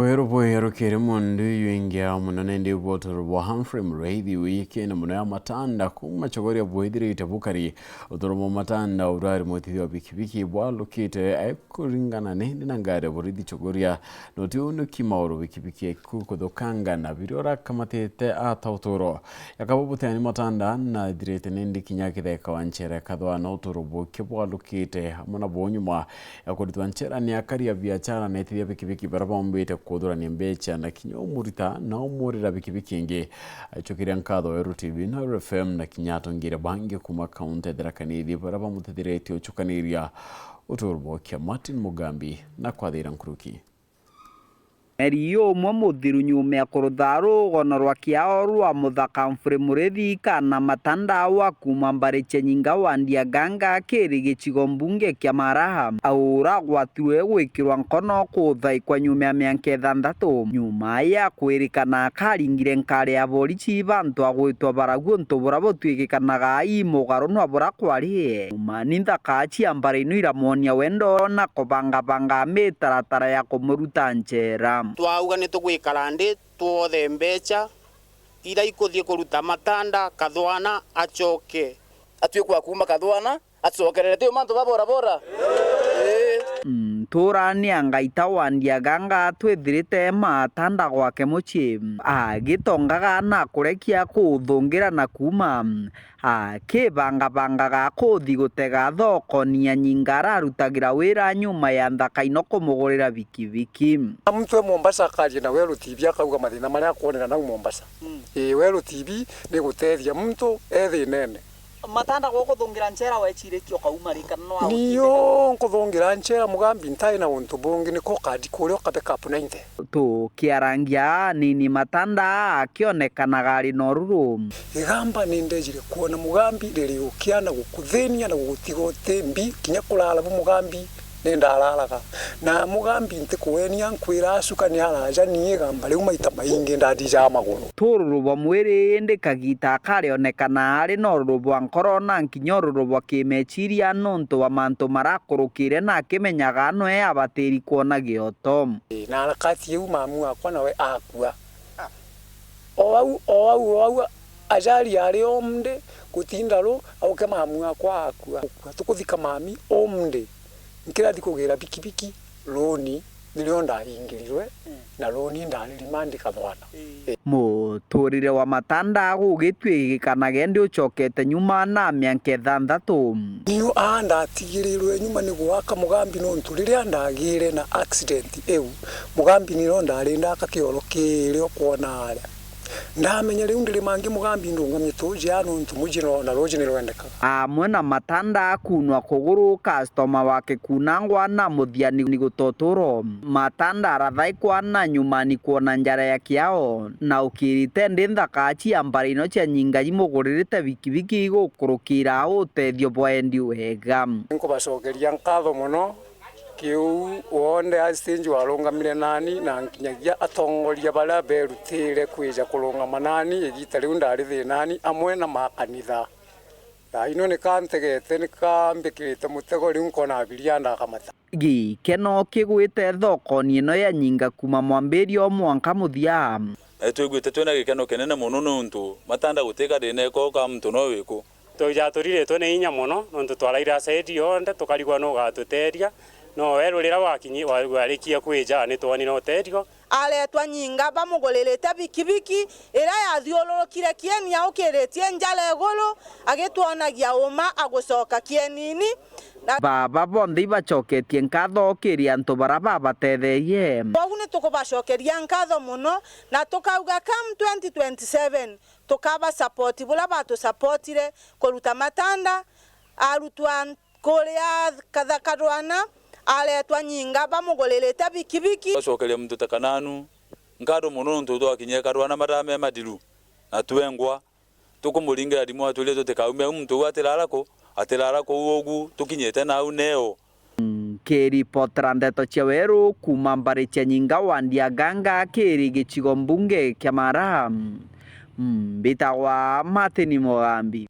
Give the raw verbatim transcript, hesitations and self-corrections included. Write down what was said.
Weru bweru kiri mundu ywengia muno nindi bwotoro bwa Humphrey Muraithi wiyikene muno ya Matanda kuma chogoria bwithirite bukari. Utoro bwa Matanda urari mwitithia wa bikibiki bwalukite, eh, kuringana nindi na ngari ya borithi chogoria. Noti unu ki mauru bikibiki eku kuthukanga na biria urakamatite ata uturo. Yakaba buteni Matanda na ithirite nindi kinya kitheka wa nchera kathwa na uturo buke bwalukite amwe na bunyuma ya kuritwa nchera ni akari a biachara na itithia bikibiki bara bombite kuthurania mbecha na kinya umurita na umurira bikibiki ingi. Aichokeria nkatho Weru T V na Weru F M na kinya atongire bangi kuma kaunti ya Tharaka Nithi bara bamutethiritie uchukaniria uturo bwa kia Martin Mugambi na kwathira nkuruki. Mweri umwe muthiru nyuma ya kurutha rugono rwa kiao rwa muthaka Humphrey Murithi kana Matanda wa kuma mbari cia Nyinga wa Ndiaganga kiri gicigo mbunge kia Maraha, aura gwatirwe gwikirwa nkono kuthaikwa nyuma ya mianka ithanthatu. Nyuma ya kwirikana akaringire nkari ya borichi bantu agwitwa Baragua untu bura butwikikanaga i mugaru nwa bura kwari. Nyuma ni nthaka cia mbari ino iramwonia wendo na kubangabanga mitaratara ya kumuruta nchera. Twauga ni tugwikara nthi twothe mbecha ira ikuthii kuruta Matanda Kathwana acoke. Atwikwa kuuma Kathwana acokerere ti mantu ba bora bora. Ii. Nturani ya Ngaita wa Ndiaganga twithirite Matanda gwake mucii. Agitongaga na kurekia kuthungira na kuuma. Akibangabangaga kuthi gutega thokoni ya Nyinga ararutagira wira nyuma ya nthaka ino kumugurira bikibiki. Muntu e Mombasa akaria na Weru T V akauga mathina maria akwonera nau Mombasa. Mm. Ii, Weru T V ni gutethia muntu e thinene. Matanda gukuthungira nchera wechiritie ukauma ri kana no agutindika? Nio nkuthungira nchera Mugambi ntai na untu bungi niko kandi kuria ukabe kapu ninety. Tukiarangia anini Matanda akionekanaga ari na ururu. Igamba ni ndejire kwona Mugambi ririukia na gukuthinia na gugutiga uti mbi, kinya kurara bu Mugambi ni ndararaga. Na Mugambi ntikuenia nkwira acuka ni araja ni igamba riu maita maingi ndadijaga maguru. Tururu bwa mwiri indi kagita akarionekana ari na ururu bwa nkoro na nkinya ururu bwa kimeciria nontu wa mantu marakurukire na akimenyaga nwe abatiri kwona gioto. Ii, na harakati iu mamu wakwa nawe akua. O au, o au, o au, ajali ari omde, gutinda ru, auke mamu wakwa akua. Tukuthika mami omde. Nkirathi kugira bikibiki, runi, nirio ndaingirirwe, mm, na runi ndari rimandi Kathwana. Ii. Ii. Muturire wa Matanda gugitwikikanaga indi ucokete nyuma na mianka ithanthatu. Nio aa ndatigirirwe nyuma ni gwaka Mugambi nontu riria ndagire na accident iu, Mugambi niro ndari ndaka kioro kiria ukwona aria. Ndamenya riu ndiri mangi Mugambi ndungamie tuji aa nontu muji no na ruji ni rwendekaga. Amwe na Matanda akunwa kuguru, customer wake kunangwa na muthiani ni gutoturo. Matanda arathaikwa na nyumani kwona njara ya kiao, na ukirite ndi nthaka cia mbari ino cia Nyinga imuguririte bikibiki gukurukira utethio bwa endi wega. Nkubacokeria nkatho mono. Kiu wonthe a stage warungamire nani na nkinyagia atongoria baria berutire kwija kurungama nani igita riu ndari thinani amwe na makanitha. Thaa ino ni kantegete, ni kambikirite mutego, riu nkona abiria ndakamata. Gikeno kigwite thokoni ino ya Nyinga kuma mwambirio mwanka muthia. Na itwiguite twina gikeno kinene mono niuntu Matanda gutika thina iko ka muntu no wiku. Twija turiritwe ni inya mono, nontu twaraire asaidi yonthe, tukarigwa nu ugatuteethia. No Weru riria wakinyi-, wa-, warikie kwija, ni twonire uteethio. Aretwa Nyinga bamuguririte bikibiki iria yathiururukire kieni aukiritie njara iguru, agitwonagia uma agucoka kienini. Na baba bonthe ibacoketie nkatho kiri antu baria babatetherie. Kwogu ni tukubacokeria nkatho mono, na tukauga come twenty twenty-seven, tukaba support buria batusupportire kuruta Matanda, arutwa kuria Katha-, Karwana, aretwa Nyinga bamuguririte bikibiki. Twacokeria muntu ta Kananu nkatho mono nontu twakinyire Karwana mathaa me mathiru, na twengwa tukumuringira thimu atwire tutikaume au, muntu uu atirara ku, atirara kuu ugu, tukinyite nau neo. Nkiripotera ndeto cia Weru kuuma mbari cia Nyinga wa Ndiaganga kiri gicigo mbunge kia Mara, mbitagwa Martin Mugambi.